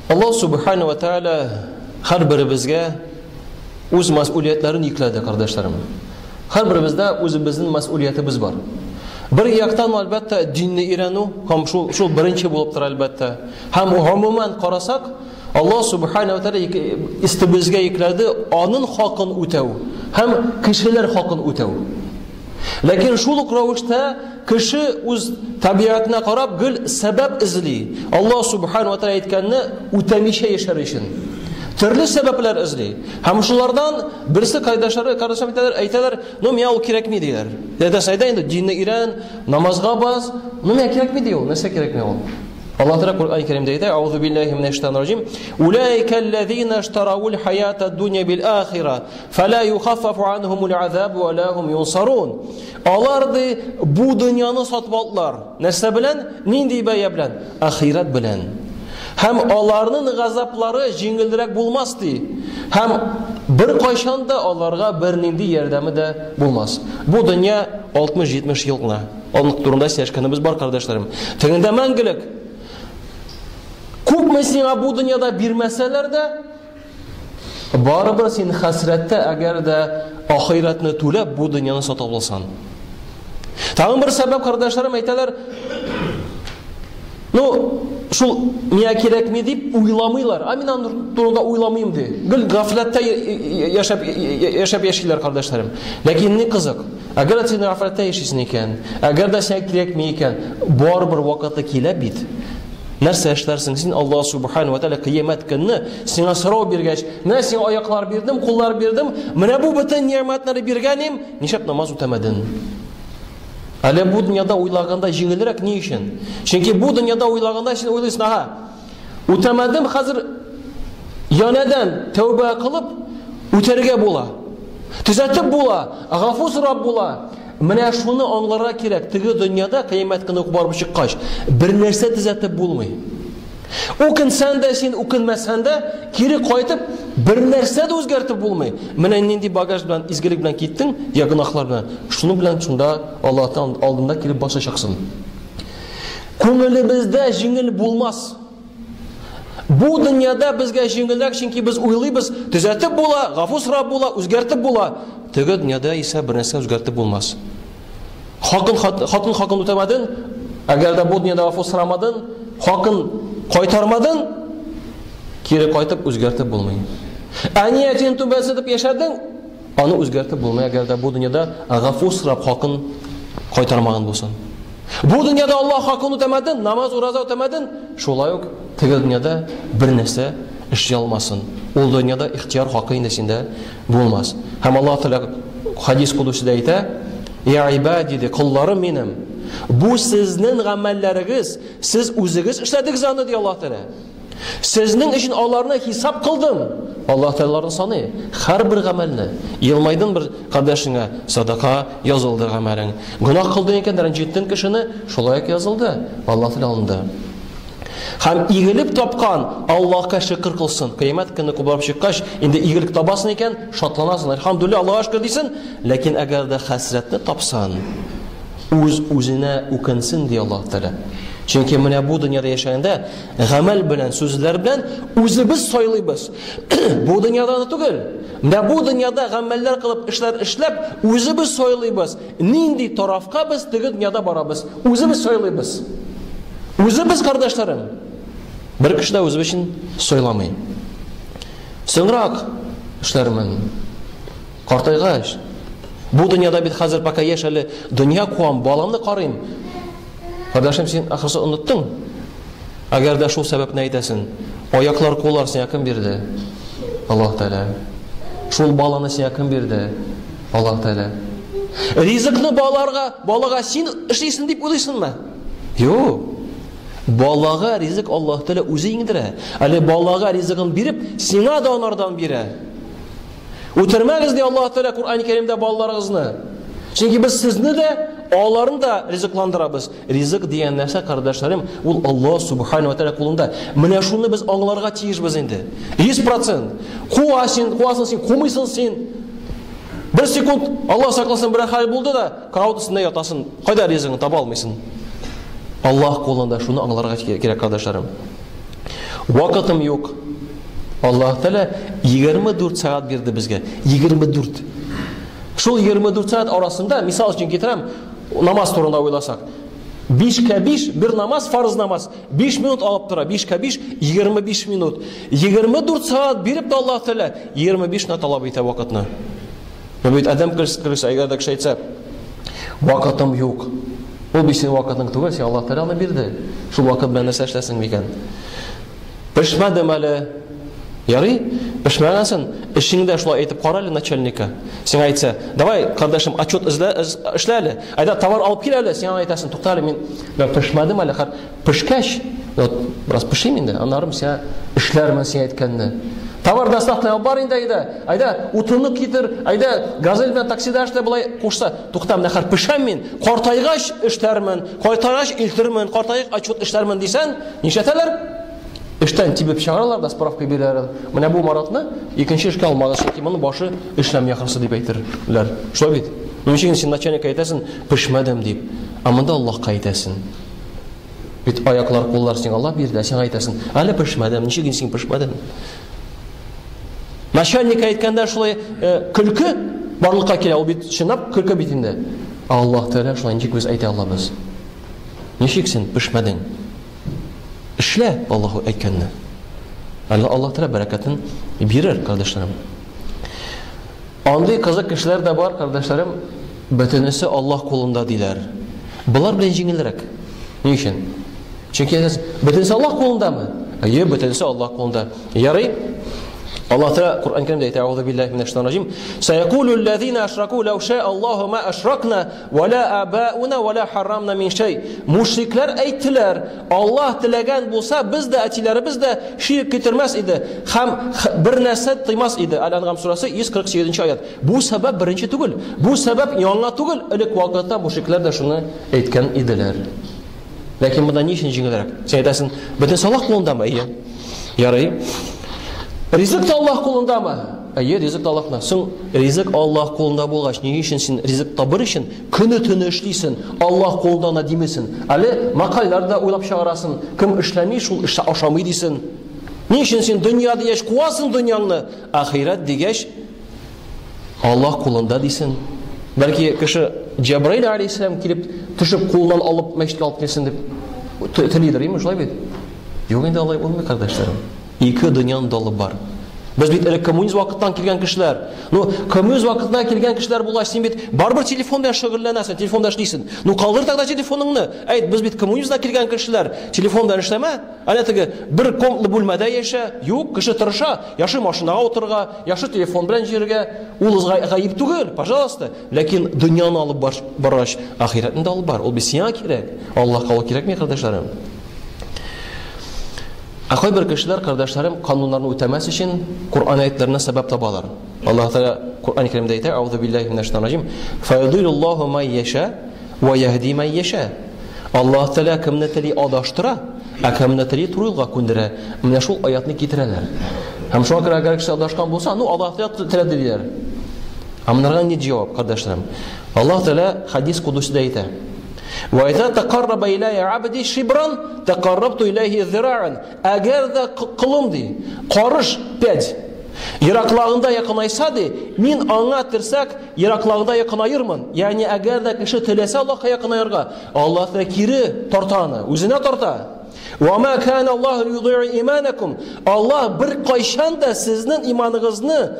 Аллаһ субхана ва тааля һәрберебезгә үз мәсьүлиятләрен йөкләде, кардәшләрем. Һәрберебездә үзебезнең мәсьүлиятебез бар. Бер яктан, әлбәттә, динне өйрәнү һәм шул, шул беренче булып тора, әлбәттә. Һәм гомумән карасак, Аллаһ субхана ва тааля истебезгә йөкләде аның хакын үтәү һәм кешеләр хакын үтәү. Ләкин шул ук рәвештә кеше үз табигатенә карап гел сәбәп эзли. Аллаһ субхана ва тааля әйткәнне үтәмичә яшәр өчен. Төрле сәбәпләр эзли. Һәм шулардан берсе кайдашлары, кардәшләр әйтәләр, әйтәләр, "Ну, миңа ул кирәкми" диләр. Әйтәсең, әйдә инде динне өйрән, намазга бас. Ну, миңа кирәкми ди ул. Нәрсә кирәкми ул? Аллаһ Тәгалә Коръән Кәримдә әйтә: "Аузу биллаһи минәш шайтанир раҗим. Улайка иштараул хаята дунья бил ахира, фала юхаффафу анхумул азаб ва ла хум юнсарун." Алар ди бу дөньяны сатып алдылар. Нәрсә белән? Нинди бәя белән? Ахирәт белән. Һәм аларның газаплары җиңелрәк булмас ди. Һәм бер кайчан да аларга бернинди ярдәме дә булмас. Бу дөнья 60-70 ел гына. Аның турында сөйләшкәнебез бар, кардәшләрем. Тегендә мәңгелек. Күпме сиңа бу дөньяда бирмәсәләр дә, барыбер син хәсрәттә, әгәр дә ахирәтне түләп бу дөньяны сатып алсаң. Тагын бер сәбәп, кардәшләрем, әйтәләр, ну, шул миңа кирәкми дип уйламыйлар. А мин аның турында уйламыйм ди. Гел гафләттә яшәп яшәп яшиләр, кардәшләрем. Ләкин ни кызык? Әгәр дә син гафләттә яшисең икән, әгәр дә сиңа кирәкми икән, барыбер вакыты килә бит. Нәрсә эшләрсең син Аллаһ субхану ва тааля кыямәт көнне сиңа сорау биргәч, менә сиңа аяклар бирдем, куллар бирдем, менә бу бөтен нигъмәтләрне биргәнем, нишләп намаз үтәмәдең? Әле бу дөньяда уйлаганда җиңелрәк ни өчен? Чөнки бу дөньяда уйлаганда син уйлыйсың, ага, үтәмәдем, хәзер янәдән тәүбә кылып үтәргә була. Төзәтеп була, гафу сорап була. Менә шуны аңларга кирәк. Теге дөньяда кыямәт көне барып чыккач, бер нәрсә төзәтеп булмый. Үкенсән дә син, үкенмәсән дә, кире кайтып, бер нәрсә дә үзгәртеп булмый. Менә нинди багаж белән, изгелек белән киттең, я гөнаһлар белән, шуны белән шунда Аллаһтан алдында килеп басачаксың. Күңелебездә җиңел булмас. Бу дөньяда безгә җиңелрәк, чөнки без уйлыйбыз, төзәтеп була, гафу сорап була, үзгәртеп була. Теге дөньяда исә бер нәрсә үзгәртеп булмас. Хакын хатын хакын үтәмәдең, әгәр дә бу дөньяда гафу сорамадың, хакын кайтармадың, кире кайтып үзгәртеп булмый. Ә ниятен түбәнсетеп яшәдең, аны үзгәртеп булмый, әгәр дә бу дөньяда гафу сорап хакын кайтармаган булсаң. Бу дөньяда Аллаһ хакын үтәмәдең, намаз, ураза үтәмәдең, шулай ук теге дөньяда бер нәрсә эшли алмасын. Ул дөньяда ихтияр хакы инде синдә булмас. Һәм Аллаһ Тәгалә хадис кудусида әйтә: "Я ибади, ди, колларым минем, бу сезнең гамәлләрегез, сез үзегез эшләдегез аны, ди Аллаһ Тәгалә. Сезнең өчен аларны хисап кылдым. Аллаһ Тәгалә аларны саный. Һәрбер гамәлне. Елмайдың бер кардәшеңә, садака язылды гамәлең. Гөнаһ кылдың икән, рәнҗеттең кешене, шулай ук язылды. Аллаһ Тәгалә алынды. Һәм игелек тапкан Аллаһка шөкер кылсын. Кыямәт көне кубарып чыккач, инде игелек табасың икән, шатланасың. Әлхәмдүлилләһ, Аллаһка шөкер дисең. Ләкин әгәр дә хәсрәтне тапсан, үз үзенә үкенсен, ди Аллаһ Тәгалә. Чөнки менә бу дөньяда яшәгәндә гамәл белән, сүзләр белән үзебез сайлыйбыз. Бу дөньяда да түгел. Менә бу дөньяда гамәлләр кылып, эшләр эшләп, үзебез сайлыйбыз. Нинди тарафка без теге дөньяда барабыз? Үзебез сайлыйбыз. Үзебез, кардәшләрем. Бер кеше дә үзе өчен сайламый. Соңрак эшләрмен. Картайгач. Бу дөньяда бит хәзер пока яшь әле, дөнья куам, баламны карыйм. Кардәшем, син ахрысы оныттың. Әгәр дә шул сәбәпне әйтәсең, аяклар, куллар сиңа кем бирде? Аллаһ Тәгалә. Шул баланы сиңа кем бирде? Аллаһ Тәгалә. Ризыкны балаларга, балага син эшлисең дип уйлыйсыңмы? Юк. Балага ризык Аллаһ Тәгалә үзе иңдерә. Әле балага ризыгын биреп, сиңа да анардан бирә. Үтермәгез ди Аллаһ Тәгалә Коръән Кәримдә балаларыгызны. Чөнки без сезне дә, аларны да ризыкландырабыз. Ризык дигән нәрсә, кардәшләрем, ул Аллаһ Субхану ва Тәгалә кулында. Менә шуны без аңларга тиешбез инде. 100%. Куа син, куасың син, кумыйсың син. Бер секунд, Аллаһ сакласын, бер хәл булды да, карават өстендә ятасың. Кайда ризыгың таба алмыйсың. Аллаһ кулында, шуны аңларга кирәк, кардәшләрем. Вакытым юк. Аллаһ Тәгалә 24 сәгать бирде безгә. 24. Шул 24 сәгать арасында, мисал өчен китерәм, намаз турында уйласак. 5-кә 5, бер намаз, фарыз намаз, 5 минут алып тора. 5-кә 5, 25 минут. 24 сәгать биреп тә Аллаһ Тәгалә 25 минут таләп итә вакытны. Бу бит адәм кешесе, әгәр дә кеше әйтсә, вакытым юк. Ул бит синең вакытың түгел, син Аллаһ Тәгалә аны бирде. Шул вакыт белән нәрсә эшләсең микән? Пешмәдем әле. Ярый, пешмәгәнсең, эшеңдә шулай әйтеп кара әле начальникка. Сиңа әйтсә, давай, кардәшем, отчет эзлә, эшлә әле. Әйдә, товар алып кил әле, сиңа әйтәсең, тукта әле, мин пешмәдем әле, хәр пешкәч, вот, бераз пешим инде, аннары мин сиңа эшләрмен син әйткәнне. Товар доставканы алып бар инде, әйдә. Әйдә, утынны китер, әйдә, газель белән таксида эшлә, болай кушса, тукта, менә хәр пешәм мин, картайгач эшләрмен, картайгач илтермен, картайгач отчет эшләрмен дисәң, нишләтәләр? Эштән тибеп чыгаралар да справка бирәләр. Менә бу Маратны икенче эшкә алмагыз, чөнки моның башы эшләми ахрысы дип әйтерләр. Шулай бит? Ну ничек син начальникка әйтәсең, пешмәдем дип. Ә монда Аллаһка әйтәсең. Бит аяклар, куллар сиңа Аллаһ бирде, ә сиңа әйтәсең, әле пешмәдем, ничек син пешмәдең? Начальник әйткәндә шулай э, көлке барлыкка килә, ул бит чынлап көлке бит инде. Аллаһ Тәгалә шулай ничек без әйтә алабыз? Ничек син пешмәдең? Эшлә Аллаһ әйткәнне. Әле Аллаһ Тәгалә бәрәкәтен бирер, кардәшләрем. Андый кызык кешеләр дә бар, кардәшләрем, бөтенесе Аллаһ кулында диләр. Болар белән җиңелрәк. Ни өчен? Чөнки бөтенесе Аллаһ кулындамы? Әйе, бөтенесе Аллаһ кулында. Ярый. Аллаһ Тәгалә Коръән Кәримдә әйтә, Аузу биллаһи минәш шайтанир раҗим. Саякулу аллазина ашраку лау ша Аллаһу ма ашракна ва ла абауна ва ла харамна мин шай. Мушрикләр әйттеләр, Аллаһ теләгән булса, без дә әтиләребез дә ширк китермәс иде һәм бер нәрсә тыймас иде. Әл-Әнгам сүрәсе 148 аят. Бу сәбәп беренче түгел. Бу сәбәп яңа түгел, элек вакытта мушрикләр дә шуны әйткән иделәр. Ләкин монда ни өчен җиңелрәк? Син әйтәсең, бөтен Аллаһ кулындамы? Әйе. Ярый. Ризык та Аллаһ кулындамы? Әйе, ризык та Аллаһ кулында. Соң ризык Аллаһ кулында булгач, ни өчен син ризык табыр өчен көне-төне эшлисең, Аллаһ кулында гына димисең? Әле мәкальләр дә уйлап чыгарасың. Кем эшләми, шул эштә ашамый дисең. Ни өчен син дөнья дигәч куасың дөньяңны, ахирәт дигәч Аллаһ кулында дисең. Бәлки кеше Җәбраил алейһиссәлам килеп төшеп кулыннан алып мәчеткә алып килсен дип телидер, име шулай бит? Юк инде алай булмый, кардәшләрем. Ике дөньяны да алып бар. Без бит элек коммунизм вакытыннан килгән кешеләр. Ну, коммунизм вакытында килгән кешеләр булгач, син бит барыбер телефон белән шөгыльләнәсең, телефонда эшлисең. Ну, калдыр тогда телефоныңны. Әйт, без бит коммунизмда килгән кешеләр. Телефон белән эшләмә. Әнә теге бер комнатлы бүлмәдә яшә. Юк, кеше тырыша. Яхшы машинага утырырга, яхшы телефон белән йөрергә. Ул гаеп түгел, пожалуйста. Ләкин дөньяны алып бар, баргач, ахирәтне дә алып бар. Ул бит сиңа кирәк. Аллаһка ул кирәкми, кардәшләрем. Ә кайбер кешеләр, кардәшләрем, кануннарны үтәмәс өчен Коръән аятларына сәбәп табалар. Аллаһ Тәгалә Коръән Кәримдә әйтә: "Аузу биллаһи минәш шайтанир раҗим. Фаядиллаху май яша ва яһди май яша." Аллаһ Тәгалә кемне тели адаштыра, ә кемне тели туры юлга күндерә. Менә шул аятны китерәләр. Һәм шуңа күрә әгәр кеше адашкан булса, ну Аллаһ Тәгалә теләде диләр. Ә монарга ни җавап, кардәшләрем? Аллаһ Тәгалә хадис кудусида әйтә: Ва иза тақарраба иләйя абди шибран, тақаррабту иләйһи зираан. Әгәр дә кылым ди, карыш пять. Ераклагында якынайса ди, мин аңа терсәк ераклагында якынаермын. Ягъни әгәр дә кеше теләсә Аллаһка якынаерга, Аллаһ та кире тарта аны, үзенә тарта. Ва ма кана Аллаһу юди'у иманакум. Аллаһ бер кайчан да сезнең иманыгызны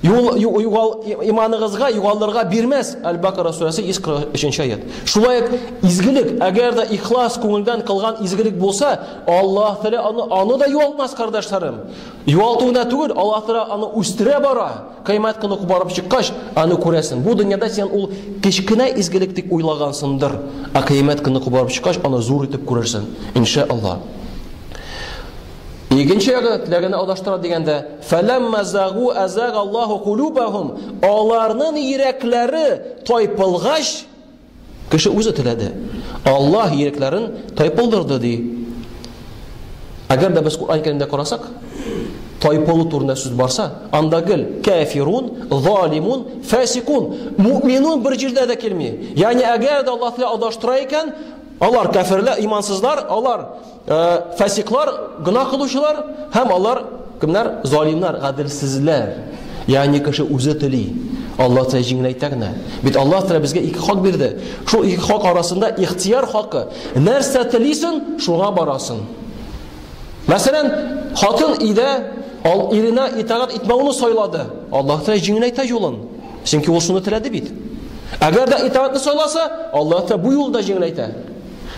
Юл, югал, иманыгызга югалырга бирмәс. Әл-Бакара сүрәсе 143 аят. Шулай ук изгелек, әгәр дә ихлас күңелдән кылган изгелек булса, Аллаһ Тәгалә аны аны да югалтмас, кардәшләрем. Югалту гына түгел, Аллаһ Тәгалә аны үстерә бара. Кыямәт көне барып чыккач, аны күрәсең. Бу дөньяда син ул кечкенә изгелек дип уйлагансыңдыр, ә кыямәт көне барып чыккач, аны зур итеп күрерсең, иншаллаһ. Икенче ягы теләгәне адаштыра дигәндә, фәләмма загу азага Аллаһу кулубахум, аларның йөрәкләре тайпылгач, кеше үзе теләде. Аллаһ йөрәкләрен тайпылдырды ди. Әгәр дә без Коръән Кәримдә карасак, тайпылу турында сүз барса, анда гел кафирун, залимун, фасикун, муъминун бер җирдә дә килми. Ягъни әгәр дә Аллаһ адаштыра икән, Алар кәферләр, имансызлар, алар фасиклар, гөнаһ кылучылар һәм алар кемнәр? Залимнар, гаделсезләр. Ягъни кеше үзе тели. Аллаһ Тәгалә җиңеләйтә генә. Бит Аллаһ Тәгалә безгә ике хак бирде. Шул ике хак арасында ихтияр хакы. Нәрсә телисең, шуңа барасың. Мәсәлән, хатын өйдә ал иренә итагать итмәүне сайлады. Аллаһ Тәгалә җиңеләйтә юлын. Чөнки ул шуны теләде бит. Әгәр дә итагатьне сайласа, Аллаһ Тәгалә бу юлда җиңеләйтә.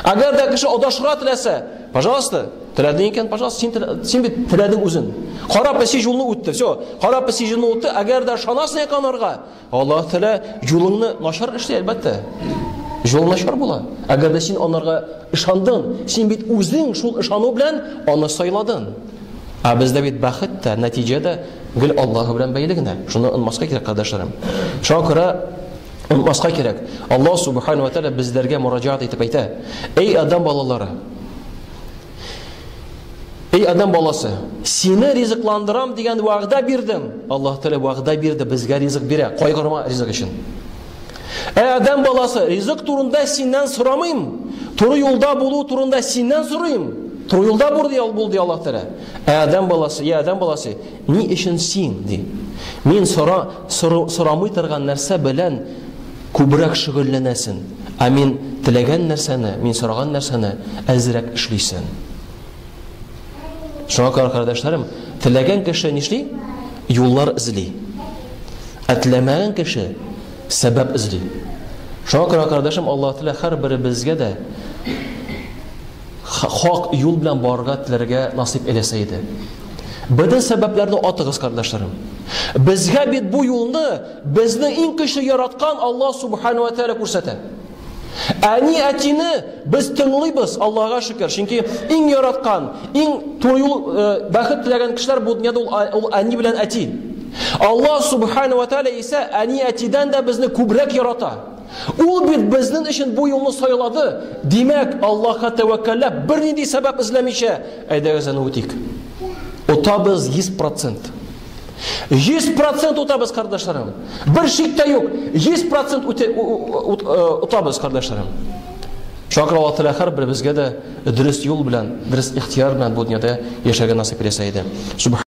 Әгәр дә кеше адашырга теләсә, пожалуйста, теләдең икән, пожалуйста, син, син бит теләдең үзен. Кара песи юлны үтте, все. Кара песи юлны үтте, әгәр дә ышанасың икән анарга, Аллаһ Тәгалә юлыңны начар эшли, әлбәттә. Юл начар була. Әгәр дә син анарга ышандың, син бит үзең шул ышану белән аны сайладың. Ә бездә бит бәхет тә, нәтиҗә дә гел Аллаһ белән бәйле генә. Шуны онытмаска кирәк, кардәшләрем. Шуңа күрә онытмаска кирәк. Аллаһ субхану ва тааля безләргә мөрәҗәгать итеп әйтә: "Эй адам балалары, Эй адам баласы, сине ризыкландырам дигән вәгъдә бирдем. Аллаһ Тәгалә вәгъдә бирде, безгә ризык бирә, кайгырма ризык өчен. Әй адәм баласы, ризык турында синнән сорамыйм. Туры юлда булу турында синнән сорыйм. Туры юлда бул ди, бул ди Аллаһ Тәгалә. Әй адәм баласы, я адәм баласы, ни өчен син ди? Мин сора, сорамый торган нәрсә белән күбрәк шөгыльләнәсең. Ә мин теләгән нәрсәне, мин сораган нәрсәне әзрәк эшлисең. Шуңа күрә, кардәшләрем, теләгән кеше нишли? Юллар эзли. Ә теләмәгән кеше сәбәп эзли. Шуңа күрә, кардәшем, Аллаһ Тәгалә һәрберебезгә дә хак юл белән барырга теләргә насыйп әйләсә иде. Бөтен сәбәпләрне атыгыз, кардәшләрем. Безгә бит бу юлны безне иң көчле яраткан Аллаһ Субхану ва Тәгалә күрсәтә. Әни әтине без тыңлыйбыз, Аллаһга шөкер. Чөнки иң яраткан, иң туры юл э, бәхет теләгән кешеләр бу дөньяда ул, ул әни белән әти. Аллаһ субхану ва тааля исә әни әтидән дә безне күбрәк ярата. Ул бит безнең өчен бу юлны сайлады. Димәк, Аллаһка тәвәккәлләп, бернинди сәбәп эзләмичә, әйдәгез аны үтик. Отабыз 100%. 100% отабыз, кардәшләрем. Бер шик тә юк. 100% отабыз, кардәшләрем. Шуңа күрә Аллаһ Тәгалә һәрберебезгә дә дөрес юл белән, дөрес ихтияр белән бу дөньяда яшәргә насыйп итсә иде.